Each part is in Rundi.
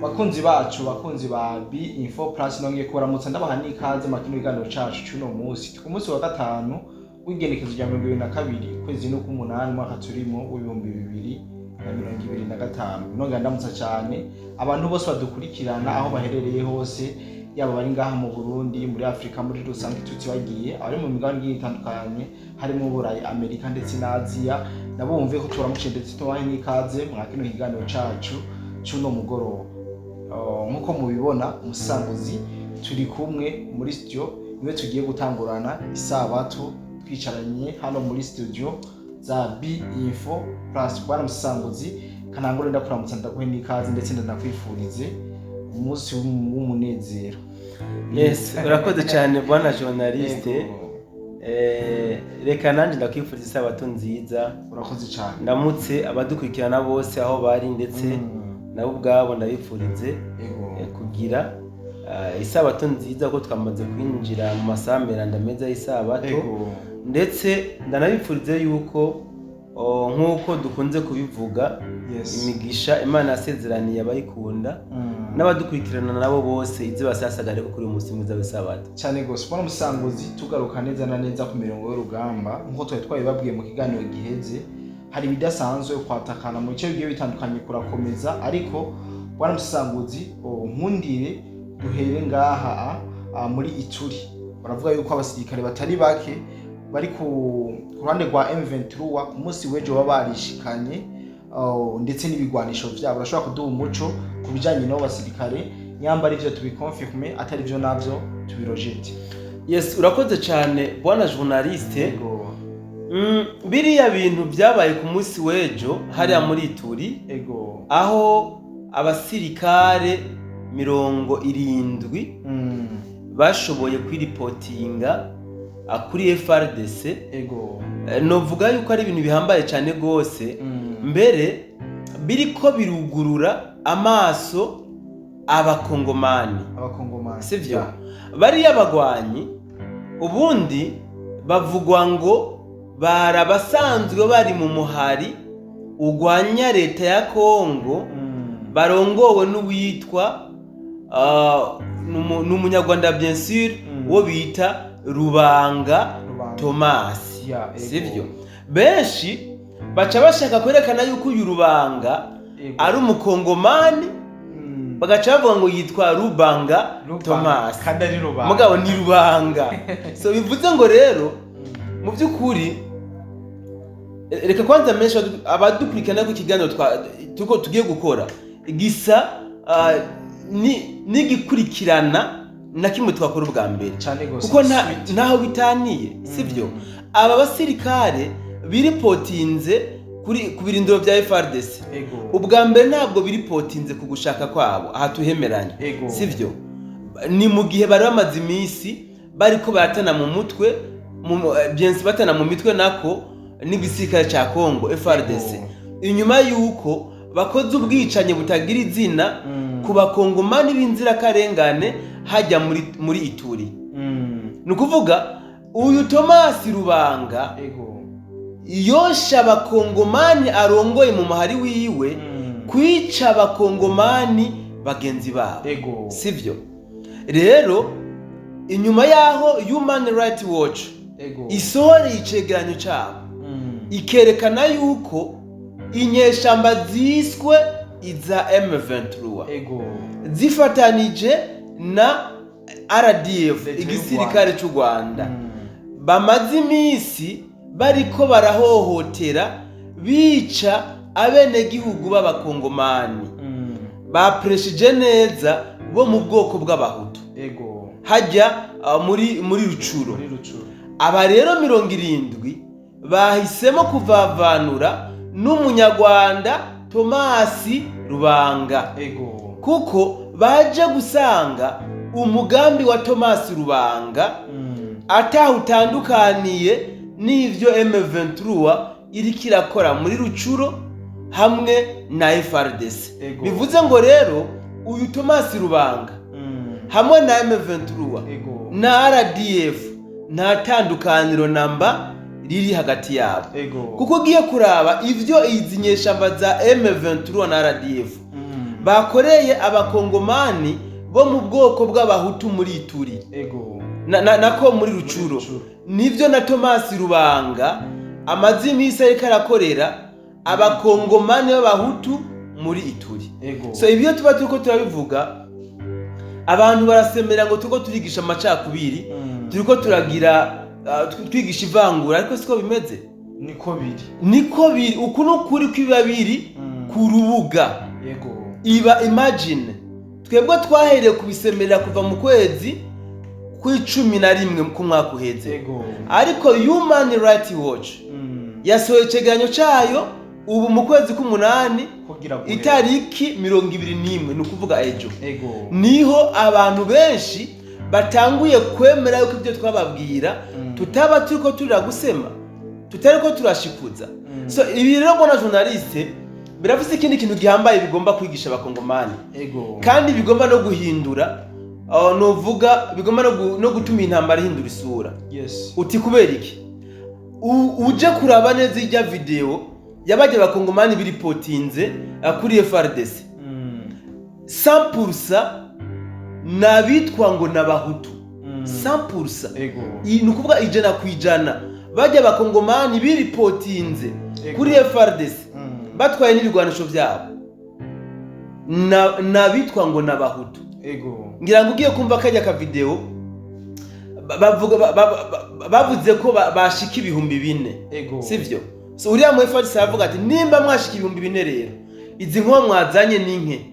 Bakunzi bacu, bakunzi ba B Info Plus, nongeye kubaramutsa, ndabaha n'ikaze mu kino kiganiro cacu c'uno munsi. Ku munsi wa gatanu w'igenekezo rya 22 ukwezi n'uk'umunani, umwaka turimo w'2025, nongera ndamutsa cyane abantu bose badukurikirana aho baherereye hose, yaba bari ngaha mu Burundi, muri Afurika muri rusange, tutibagiye abari mu migabane igiye itandukanye, harimo Burayi, Amerika ndetse na Aziya. Nabo bumve ko turamuciye ndetse tubahe n'ikaze mwa kino kiganiro cacu c'uno mugoroba. Nk'uko mubibona, umusanguzi turi kumwe muri studio niwe tugiye gutangurana isabato, twicaranye hano muri studio za B Info Plus. Bwana Musanguzi kanangure, ndakuramutsa, ndaguhe n'ikaze ndetse ndanakwifurize umunsi w'umunezero. Yes, urakoze cyane bwana journaliste. Yego. Reka nanjye ndakwifuriza isabato nziza. Urakoze cyane. Ndamutse abadukurikirana bose aho bari, ndetse nabo ubwabo ndabifurize kugira isabato nziza, ko twamaze kwinjira mu masaha meranda meza y'isabato. Ndetse ndanabifurize yuko nk'uko dukunze kubivuga, imigisha Imana yasezeraniye abayikunda n'abadukurikirana nabo bose ize basasagare ko kuri uyu munsi mwiza w'isabato. Cyane gose, bwana Musanguzi. Tugaruka neza na neza ku mirongo y'urugamba, nk'uko twari twabibabwiye mu kiganiro giheze, hari ibidasanzwe, kwatakana mu bice bigiye bitandukanye kurakomeza. Ariko bwana Musanguzi, nkundire duhere ngaha muri Ituri. Baravuga yuko abasirikare batari bake bari ku ruhande rwa M23 ku munsi w'ejo baba barishikanye ndetse n'ibigwanisho vyabo. Urashobora kuduha umuco ku bijanye n'abo basirikare? Nyamba ari vyo tubiconfirme, atari vyo navyo tubirejete. Yes, urakoze cyane bwana journaliste. Ego. Biriya bintu byabaye ku munsi w'ejo hariya muri Ituri, aho abasirikare 70 bashoboye kwiripotinga kuri FARDC. Novuga yuko ari ibintu bihambaye cyane rwose, mbere biriko birugurura amaso abakongomani. Abakongomani. Sivyo? Yeah. Bariya bagwanyi ubundi bavugwa ngo bari abasanzwe bari mu muhari ugwanya leta ya Kongo, barongowe n'uwitwa n'umunyarwanda bien sûr, wo bita Rubanga Rubanga. Thomas. Yeah, ego. Sivyo? Benshi baca bashaka kwerekana yuko uyu Rubanga ari umukongomani, bagaca bavuga ngo yitwa Rubanga Rubanga. Thomas. Kandi ari Rubanga. Mugabo ni Rubanga. So bivuze ngo rero mu by'ukuri reka kwanza menshi abadukurikirana ku kiganiro tuko tugiye gukora gisa n'igikurikirana na kimwe twakora ubwa mbere, Cyane gose. kuko Sweet. ntaho bitaniye, sibyo? Aba basirikare biripotinze ku birindiro bya FARDC ubwa mbere ntabwo biripotinze ku gushaka kwabo, aha tuhemeranya, sivyo? Ni mu gihe bari bamaze iminsi bariko baratana mu mutwe bien sûr batana mu mitwe nako n'igisirikare ca Congo FARDC, inyuma yuko bakoze ubwicanyi butagira izina ku bakongomani b'inzirakarengane hajya muri Ituri. Ni ukuvuga uyu Thomas Rubanga yosha abakongomani arongoye mu muhari wiwe kwica abakongomani bagenzi babo, sivyo? Rero inyuma yaho Human Rights Watch isohoreye icegeranyo cabo, ikerekana yuko inyeshamba ziswe iza M23 zifatanije na RDF, Leta y'u igisirikare cy'u Rwanda, bamaze iminsi bariko barahohotera, bica abenegihugu b'abakongomani bapreshije neza bo mu bwoko bw'abahutu hajya muri Rucuro. Muri Rucuro. Aba rero 70 bahisemo kuvavanura n'umunyarwanda Tomasi Rubanga, kuko baje gusanga umugambi wa Tomasi Rubanga ataho utandukaniye n'ivyo M23 iriko irakora muri Rucuro hamwe na FARDC. Bivuze ngo rero uyu Tomasi Rubanga hamwe na M23 na RDF nta tandukaniro namba riri hagati yabo, kuko ugiye kuraba ivyo izi nyeshamba za M23 na RDF Bakoreye abakongomani bo mu bwoko bw'abahutu muri Ituri, nako muri Rucuro. Rucuro. Nivyo na Thomas Rubanga amaze iminsi ariko arakorera abakongomani b'abahutu muri Ituri. So ibyo tuba turiko turabivuga, abantu barasemera ngo turiko turigisha amacakubiri, turiko turagira twigisha ivangura, ariko siko bimeze. Niko biri. Niko biri, uku ni ukuri kw'ibiba biri ku rubuga. Iba imagine twebwe twahereye kubisemerera kuva mu kwezi kw'11 k'umwaka uheze, ariko Human Rights Watch yasohoye icegeranyo cayo ubu mu kwezi k'umunani, kugira guhere. itariki 21, ni ukuvuga ejo, niho abantu benshi batanguye kwemera yuko ibyo twababwira tutaba turiko turira gusema, tutariko turashikuza. So ibi rero, mbona journaliste, birafise ikindi kintu gihambaye bigomba kwigisha abakongomani, kandi bigomba no guhindura, novuga bigomba no gutuma intambara ihindura isura. Uti kubera iki? Uje kuraba neza ijya video yabajya abakongomani biripotinze kuri FARDC, 100% n'abitwa ngo n'abahutu, 100%. Ni ukuvuga 100% bajya abakongomani biripotinze kuri FARDC, batwaye n'ibigwanisho byabo, n'abitwa ngo n'abahutu. Ngira ngo ugiye kumva kajya ka video, bavuga bavuze ko bashika 4000. Sivyo? So uriya mu FARDC aravuga ati nimba mwashika 4000, rero izi nko mwazanye ni nke,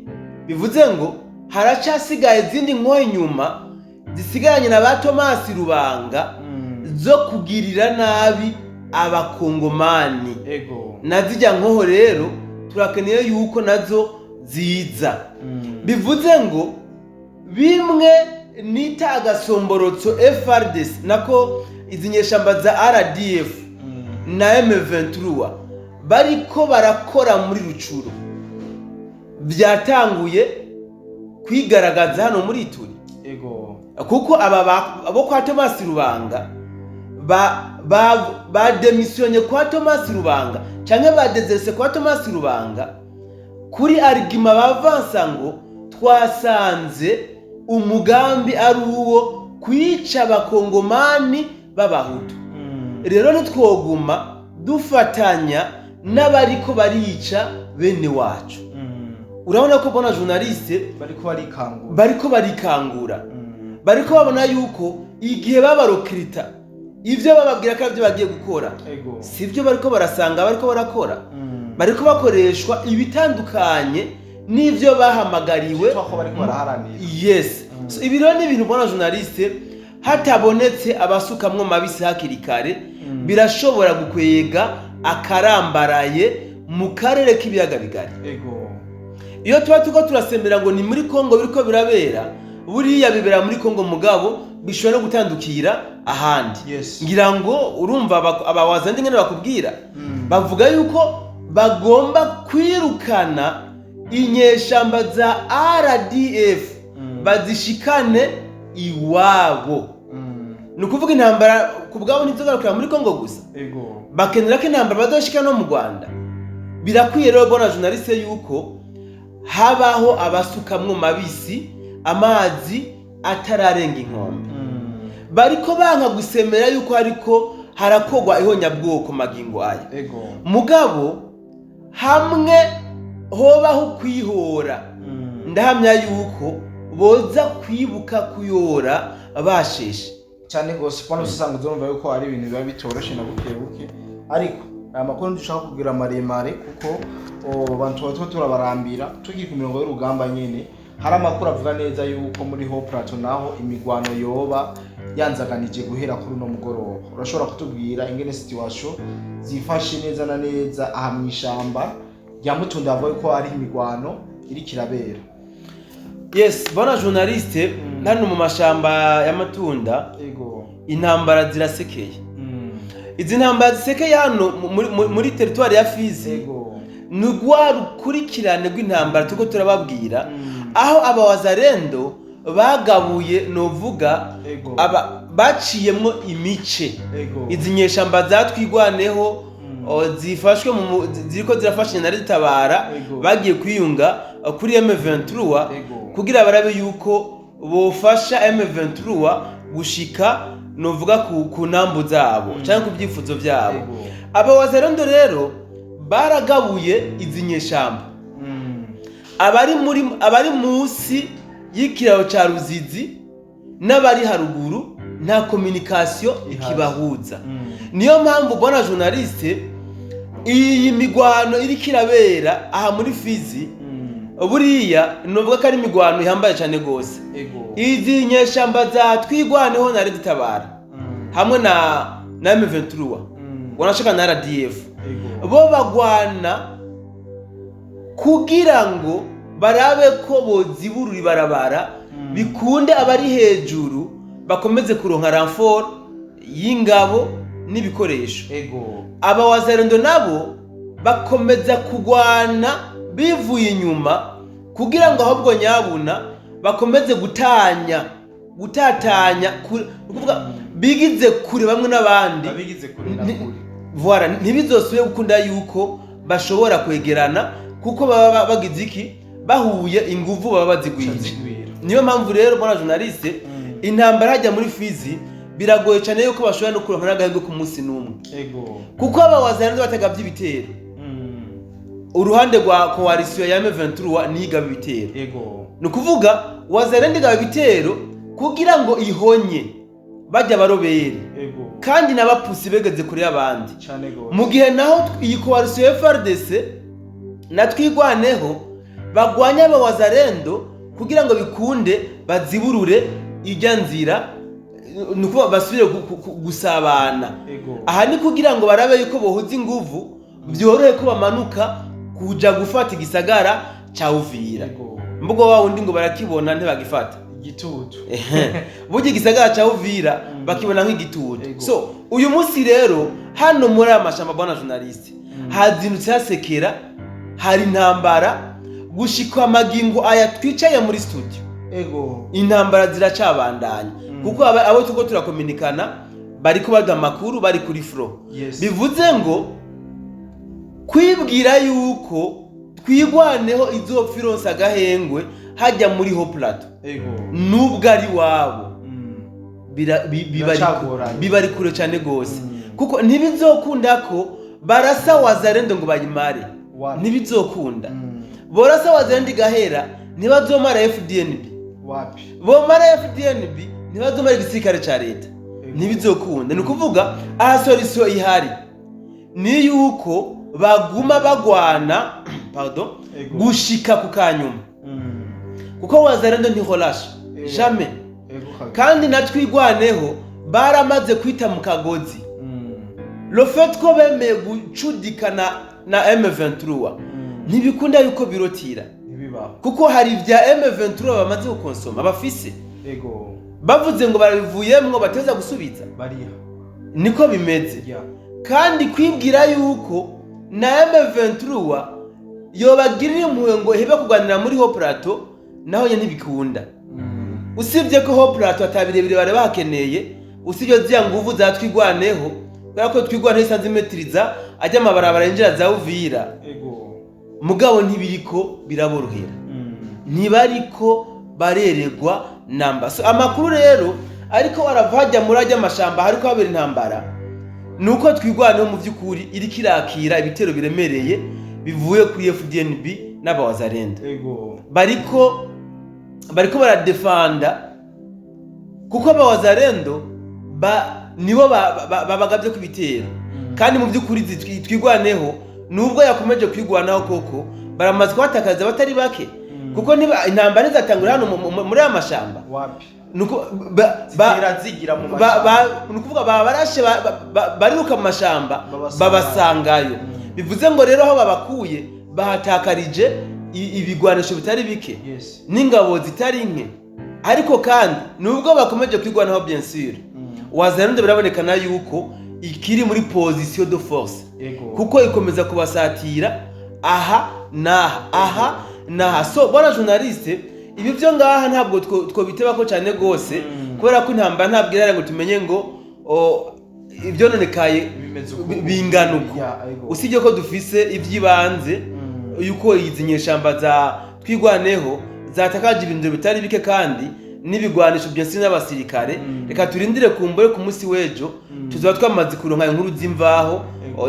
bivuze ngo haracasigaye izindi nko inyuma zisigaranye na ba Thomas Rubanga zo kugirira nabi abakongomani. Na zijya nkoho rero turakeneye yuko nazo ziza. Bivuze ngo bimwe nita agasomborotso FARDC, nako izi nyeshamba za RDF na M23 bariko barakora muri Rucuro, byatanguye kwigaragaza hano muri Ituri, kuko aba abo kwa Thomas Rubanga ba démissionné kwa Thomas Rubanga canke ba déserté kwa Thomas Rubanga kuri argument bavansa ngo twasanze umugambi ari uwo kwica abakongomani b'abahutu, rero ntitwoguma dufatanya n'abariko barica bene wacu. Urabona ko bona journaliste bariko barikangura. Bariko barikangura, bariko babona yuko igihe babarokirita ivyo bababwira ko arivyo bagiye gukora, sivyo bariko barasanga bariko barakora. Bariko bakoreshwa ibitandukanye n'ivyo bahamagariwe. Vyitwa ko bariko baraharanira. Yes. So, ibi rero ni ibintu ubona journaliste, hatabonetse abasukamwo mabisi hakiri kare, birashobora gukwega akarambaraye mu karere k'ibiyaga bigari. Iyo tuba turiko turasemera ngo ni muri Kongo biriko birabera, buriya bibera muri Kongo, mugabo bishobora no gutandukira ahandi. Ngira ngo urumva abawazandi ngene bakubwira, bavuga yuko bagomba kwirukana inyeshamba za RDF, bazishikane iwabo. Ni ukuvuga intambara ku bwabo ntizogarukira muri Kongo gusa, bakenera ko intambara bazoshika no mu Rwanda. Birakwiye rero, bona journaliste, yuko habaho abasukamwo mabisi amazi atararenga inkombe. Bariko banka gusemera yuko hariko harakogwa ihonyabwoko magingo aya. Mugabo hamwe hobaho kwihora, ndahamya yuko boza kwibuka kuyora basheshe. Cyane gose kubona usanga uzumva yuko ari ibintu biba bitoroshe na buke buke, ariko aya makuru ntidushaka kugira maremare kuko bantu tuba turabarambira. Tugiye ku mirongo y'urugamba nyene, hari amakuru avuga neza yuko muri Haut Plateau naho imigwano yoba yanzaganije guhera kuri uno mugoroba. Urashobora kutubwira ingene situation zifashe neza na neza aha mw'ishamba rya Mutunda, bavuga yuko ari imigwano iriko irabera? Yes, bona journaliste, hano mu mashamba ya Matunda intambara zirasekeye. Izi ntambara zisekeye hano muri territoire ya Fizi ni rwa rukurikirane rw'intambara turiko turababwira, aho abawazarendo bagabuye, novuga aba baciyemwo imice, izi nyeshamba zatwigwaneho. zifashwe ziriko zirafashanya na RED-Tabara, bagiye kwiyunga kuri M23 kugira barabe yuko bofasha M23 gushika, novuga, ku nambu zabo cyangwa ku byifuzo byabo. Aba Wazalendo rero baragabuye izi nyeshamba. Abari munsi y'ikiraro ca Ruzizi n'abari haruguru nta communication Ihari. ikibahuza. Niyo mpamvu, bwana journaliste, iyi migwano iriko irabera aha muri Fizi, buriya novuga ko ari imigwano ihambaye cyane gose. Izi nyeshamba za Twigwaneho na RED-Tabara hamwe na M23, wanashaka na RDF, bo bagwana kugira ngo barabe ko boziburura ibarabara, bikunde abari hejuru bakomeze kuronka renfort y'ingabo n'ibikoresho. Aba Wazalendo nabo bakomeza kugwana bivuye inyuma kugira ngo ahubwo nyabuna bakomeze gutatanya ni ukuvuga bigize kure bamwe n'abandi. Babigize kure na kure. Voilà, ntibizosubire gukunda yuko bashobora kwegerana, kuko baba bagize iki, bahuye inguvu baba bazigwije. Zigwira. Niyo mpamvu rero, bwana journaliste, intambara hajya muri Fizi biragoye cyane yuko bashobora no kuronka n'agahenge ku munsi n'umwe, kuko aba Wazalendo batagabye ibitero, uruhande rwa coalition ya M23 niyo igaba ibitero. Ni ukuvuga Wazalendo igaba ibitero kugira ngo ihonye bajya barobere, kandi n'abapusi begeze kure y'abandi. Cyane gose. Mu gihe naho iyi coalition ya FARDC na Twigwaneho bagwanya aba Wazalendo kugira ngo bikunde baziburure ijya nzira, ni ukuvuga basubire gusabana. Aha ni kugira ngo barabe yuko bohuza inguvu, byorohe ko bamanuka kuja gufata igisagara ca Uvira. Mbugo wa wundi ngo barakibona ntibagifata. Igitutu. Burya igisagara ca Uvira bakibona nk'igitutu. So uyu munsi rero hano muri aya mashamba, bwana journaliste, hazindutse hasekera, hari intambara gushika amagingo aya twicaye muri studio. Intambara ziracabandanya, kuko abo turiko turakominikana bariko baduha amakuru bari kuri front. Bivuze ngo kwibwira yuko Twigwaneho izopfa ironsa agahengwe hajya muri haut plateau, nubwo ari wabo, Biracagoranye. Bibari kure cyane gose, kuko ntibizokunda ko barasa Wazalendo ngo bayimare. Wapi. Ntibizokunda. Borasa Wazalendo igahera, ntibazomara FDNB. Wapi. Bomara FDNB, ntibazomara igisirikare ca leta. Ntibizokunda. Ni ukuvuga aha solution ihari ni yuko baguma bagwana, pardon, gushika ku kanyuma, kuko Wazalendo ntiholasha jamais. Kabisa. Kandi na Twigwaneho baramaze kwita mu kagozi. Le fait ko bemeye gucudika na M23, ntibikunda yuko birotira. Ntibibaho. Kuko hari ibya M23 bamaze gukonsoma bafise. Bavuze ngo barabivuyemwo, bateza gusubiza. Bariha. Niko bimeze. Kandi kwibwira yuko na M23 yobagirira impuhwe ngo ihebe kuganira muri haut plateau, naho nyene ntibikunda. Usibye ko haut plateau atabirebire bari bakeneye, usibye ziriya nguvu za Twigwaneho, kubera ko Twigwaneho isanzwe imetiriza ajya amabarabara yinjira za Uvira. Mugabo ntibiriko biraborohera, ntibariko bareregwa namba. So amakuru rero ariko arava hajya muri ajya amashamba hariko habera intambara, nuko Twigwaneho mu by'ukuri iriko irakira ibitero biremereye bivuye kuri FDNB n'abawazarenda. Bariko baradefanda, kuko abawazarendo nibo babagabye ku bitero. Kandi mu by'ukuri Twigwaneho nubwo yakomeje kwigwanaho koko, baramaze kubatakaza batari bake, kuko niba intambara izatangura hano muri aya mashamba, Wapi. nuko Zitera zigira mu mashamba. Ni ukuvuga babarashe bariruka mu mashamba, Babasangayo. Babasangayo. Bivuze ngo rero aho babakuye bahatakarije ibigwanisho bitari bike n'ingabo zitari nke. Ariko kandi nubwo bakomeje kwigwanaho, bien sûr, Wazalendo birabonekana yuko ikiri muri position de force, kuko ikomeza kubasatira aha n'aha, aha n'aha. So bwana journaliste, ibi byo ngaha ntabwo twobiteba ko cyane gose, kubera ko intambara ntabwo irara ngo tumenye ngo ibyononekaye. Bimeze Bimeze uko. Bingana uko. Ya, ego. Usibye ko dufise iby'ibanze yuko izi nyeshamba za Twigwaneho zatakaje ibintu bitari bike kandi n'ibigwanisho byose n'abasirikare. Reka turindire kumbure ku munsi w'ejo tuzaba twamaze kuronka inkuru z'imvaho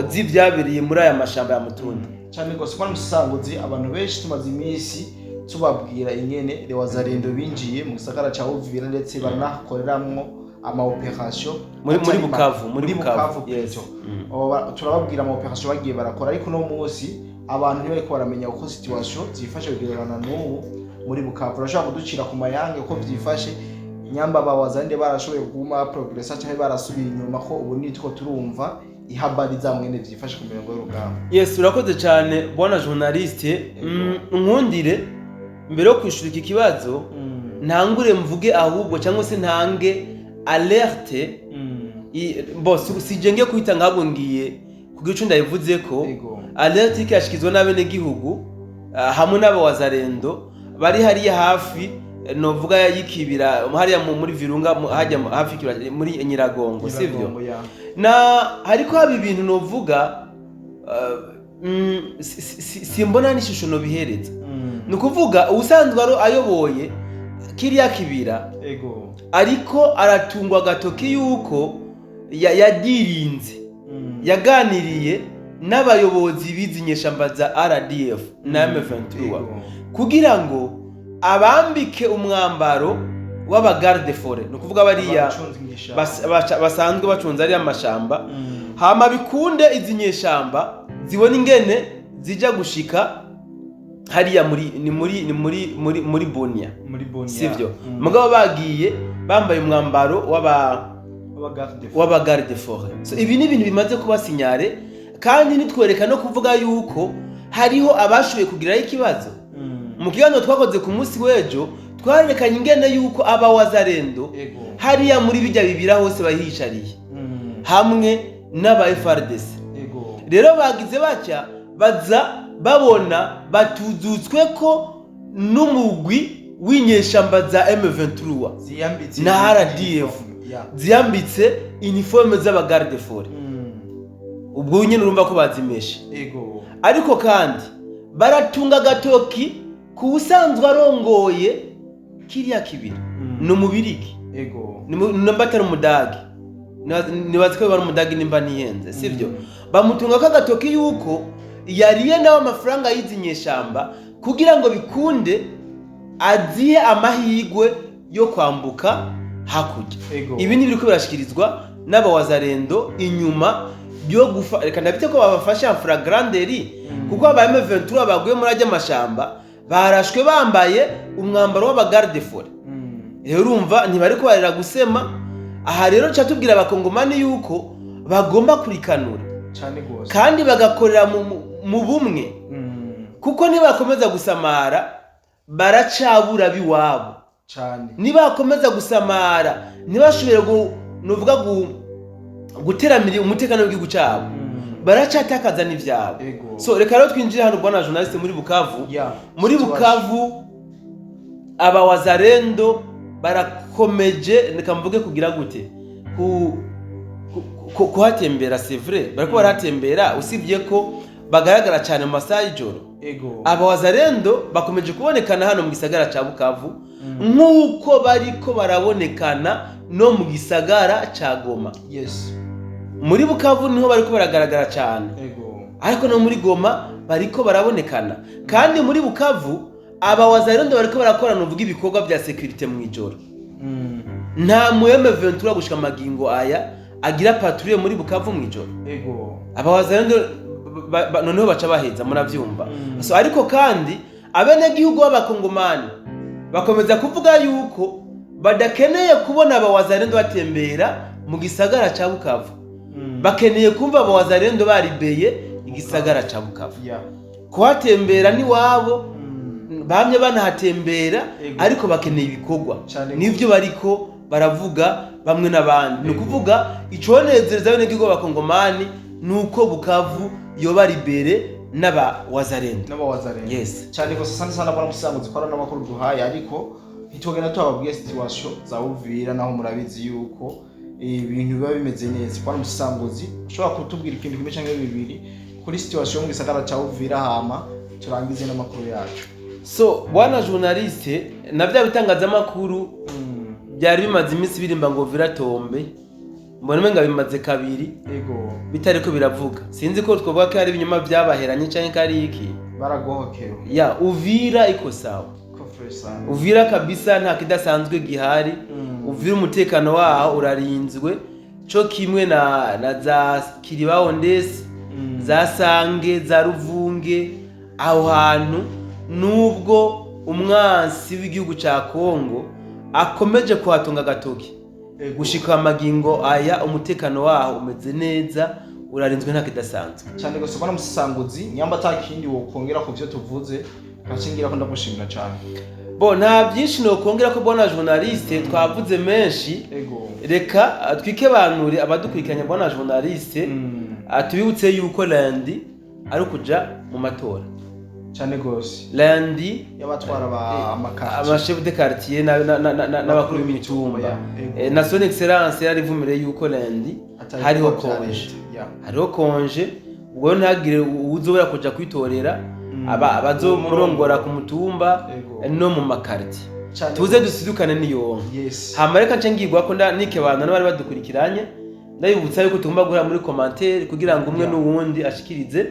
z'ivyabereye muri aya mashamba ya Mutunda. Cyane rwose, kubona umusanguzi abantu benshi tumaze iminsi tubabwira ingene les Wazalendo binjiye mu gisagara ca Uvira, ndetse baranahakoreramwo ama opération. Muri Bukavu, muri Bukavu, yes. Plutôt. Turababwira ama opération bagiye barakora, ariko uno munsi abantu ntibariko baramenya uko situation zifashe kugererana n'ubu muri Bukavu. Urashobora kuducira ku mayange uko vyifashe, nyamba ba Wazalendo barashoboye kuguma progressa canke barasubiye inyuma, ko ubu nitwo turumva ihabari za mwene vyifashe ku mirongo y'urugamba? Yes, urakoze cyane bwana journaliste. Nkundire mbere yo kwishura iki kibazo ntangure mvuge ahubwo cyangwa se ntange alerte. Bo sije ngiye kuhita ngabwo, ngiye kugira ico ndabivuze ko alerte ikashikizwa n'abenegihugu hamwe n'abawazarendo bari hariya hafi, novuga y'ikibira hariya muri Virunga, hajya hafi y'ikibira muri Nyiragongo, sivyo? Nyiragongo, ya. Na hariko haba ibintu novuga simbona n'ishusho nobihereza. Ni ukuvuga ubusanzwe ari ayoboye kiriya kibira, ariko aratungwa agatoki yuko yadirinze, yaganiriye n'abayobozi b'izi nyeshamba za RDF na M23 kugira ngo abambike umwambaro w'abagarde forêt, ni ukuvuga bariya Abacunze inyeshamba. Basanzwe bacunze ariya mashamba, hama bikunde izi nyeshamba zibona ingene zijya gushika hariya muri ni muri ni muri muri muri Bunia. Muri Bunia. Sivyo? Mugabo bagiye bambaye umwambaro w'aba w'abagarde. W'abagarde forêt. So ibi ni ibintu bimaze kuba signalé, kandi nitwereka no kuvuga yuko hariho abashoboye kugiraho ikibazo. Mu kiganiro twakoze ku munsi w'ejo twarerekanye ingene yuko aba Wazarendo hariya muri bijya bibira hose bahicariye hamwe n'aba FARDC. Rero bagize batya, baza babona batuzutswe ko n'umugwi w'inyeshamba za M23 ziyambitse na RDF ziyambitse uniforme z'abagarde forêt. Ubwo nyine urumva ko bazimeshe. Ariko kandi baratunga agatoki ku usanzwe arongoye kiriya kibira. Ni umubirigi. Nimba atari umudagi, nibaza ko ari umudagi nimba ntihenze, sibyo? Bamutunga ko agatoki yuko yariye nawe amafaranga y'izi nyeshamba kugira ngo bikunde azihe amahirwe yo kwambuka hakurya. Ibi ni biriko birashikirizwa n'abawazarendo inyuma yo gufa, reka ndabite ko babafashe en flagrant délit, kuko aba M23 baguye muri ajya amashamba barashwe bambaye umwambaro w'abagarde forêt. Rero urumva ntibariko barera gusema. Aha rero nca tubwira abakongomani yuko bagomba kurikanura Cane gose. kandi bagakorera mu bumwe, kuko nibakomeza gusamara baracabura biwabo. Nibakomeza gusamara ntibashobore nuvuga guteramira umutekano w'igihugu cyabo, baracatakaza n'ivyabo. So reka rero twinjire hano bwana journaliste muri Bukavu. Muri Situation. Bukavu abawazarendo barakomeje, reka mvuge kugira gute, kuhatembera. C'est vrai, bariko barahatembera, usibye ko bagaragara cyane mu masaha y'ijoro. Abawazarendo bakomeje kubonekana hano mu gisagara ca Bukavu nk'uko bariko barabonekana no mu gisagara ca Goma. Muri Bukavu niho bariko baragaragara cyane, ariko no muri Goma bariko barabonekana. Kandi muri Bukavu abawazarendo bariko barakorana uvuga ibikorwa bya sécurité mu ijoro. Nta mu M23 gushika magingo aya agira patrouille muri Bukavu mu ijoro. Abawazarendo noneho baca baheza, muravyumva. So ariko kandi abenegihugu b'abakongomani bakomeza kuvuga yuko badakeneye kubona abawazarendo batembera mu gisagara ca Bukavu. Bakeneye kumva abawazarendo baribeye igisagara ca Bukavu. Kuhatembera niwabo, bamye banahatembera, ariko bakeneye ibikorwa. Nivyo bariko baravuga bamwe n'abandi. Ni ukuvuga iconezereza abenegihugu b'abakongomani ni uko Bukavu yoba libérée n'aba Wazarendo. N'abawazarendo. Yes. Cyane gose. Sana sana bwana musango zikora n'amakuru duhaye, ariko ntitwogenda tubabwiye situation za Uvira, naho murabizi yuko Ibintu biba bimeze neza. Bwana Musesanguzi, ushobora kutubwira ikintu kimwe canke bibiri kuri situation mu gisagara ca Uvira, hama turangize n'amakuru yacu? So, bwana journaliste, na bya bitangazamakuru byari bimaze iminsi birimba ngo Uvira tombe, mbona umenga bimaze kabiri bitariko biravuga. Sinzi ko twovuga ko ari ibinyoma byabaheranye canke ko ari iki. Baragohokewe. Ya, Uvira iko sawa. Ko fresh sana. Uvira kabisa nta kidasanzwe gihari. Uvira umutekano waho urarinzwe, co kimwe na za Kiribaho ndetse za Sange, za Ruvunge. Aho hantu, nubwo umwansi w'igihugu ca Kongo akomeje kuhatunga agatoki, gushika amagingo aya umutekano waho umeze neza, urarinzwe, nta kidasanzwe. Cyane gose. Bwana Musesanguzi, nyamba ata kindi wokongera ku vyo tuvuze, nkacingira ko ndagushimira cyane. Bo, nta byinshi nokongera ko, bwana journaliste, twavuze menshi. Reka twikebanure abadukurikiranye, bwana journaliste, tubibutse yuko lundi ari ukuja mu matora. Cyane gose. Lundi y'abatwara ama quartier. Aba chef de quartier n'abakuru b'imitumba. Na son excellence yarivumire yuko lundi Atari hariho ibikorwa vya congé. leta. Hariho congé, ubwo ntihagire uwuzobora kuja kwitorera abazomurongora ku mutumba no mu ma quartier. Cyane Tuze gose. dusidukane niyonka. Hama reka nce ngirwa ko nikebana n'abari badukurikiranye, ndabibutsa yuko tugomba guhera muri commentaire kugira ngo umwe n'uwundi ashikirize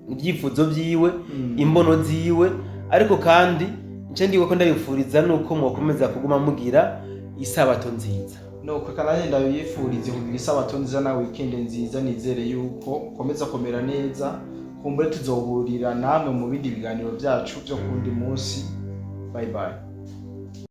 ibyifuzo byiwe, imbono ziwe. Ariko kandi nce ngirwa ko ndabifuriza nuko mwakomeza kuguma mugira isabato nziza. Nuko kananye ndabifurize kugira isabato nziza na weekend nziza. Nizere yuko ukomeza kumera neza. Kumbure tuzohurira namwe mu bindi biganiro byacu byo kundi munsi. Bye bye.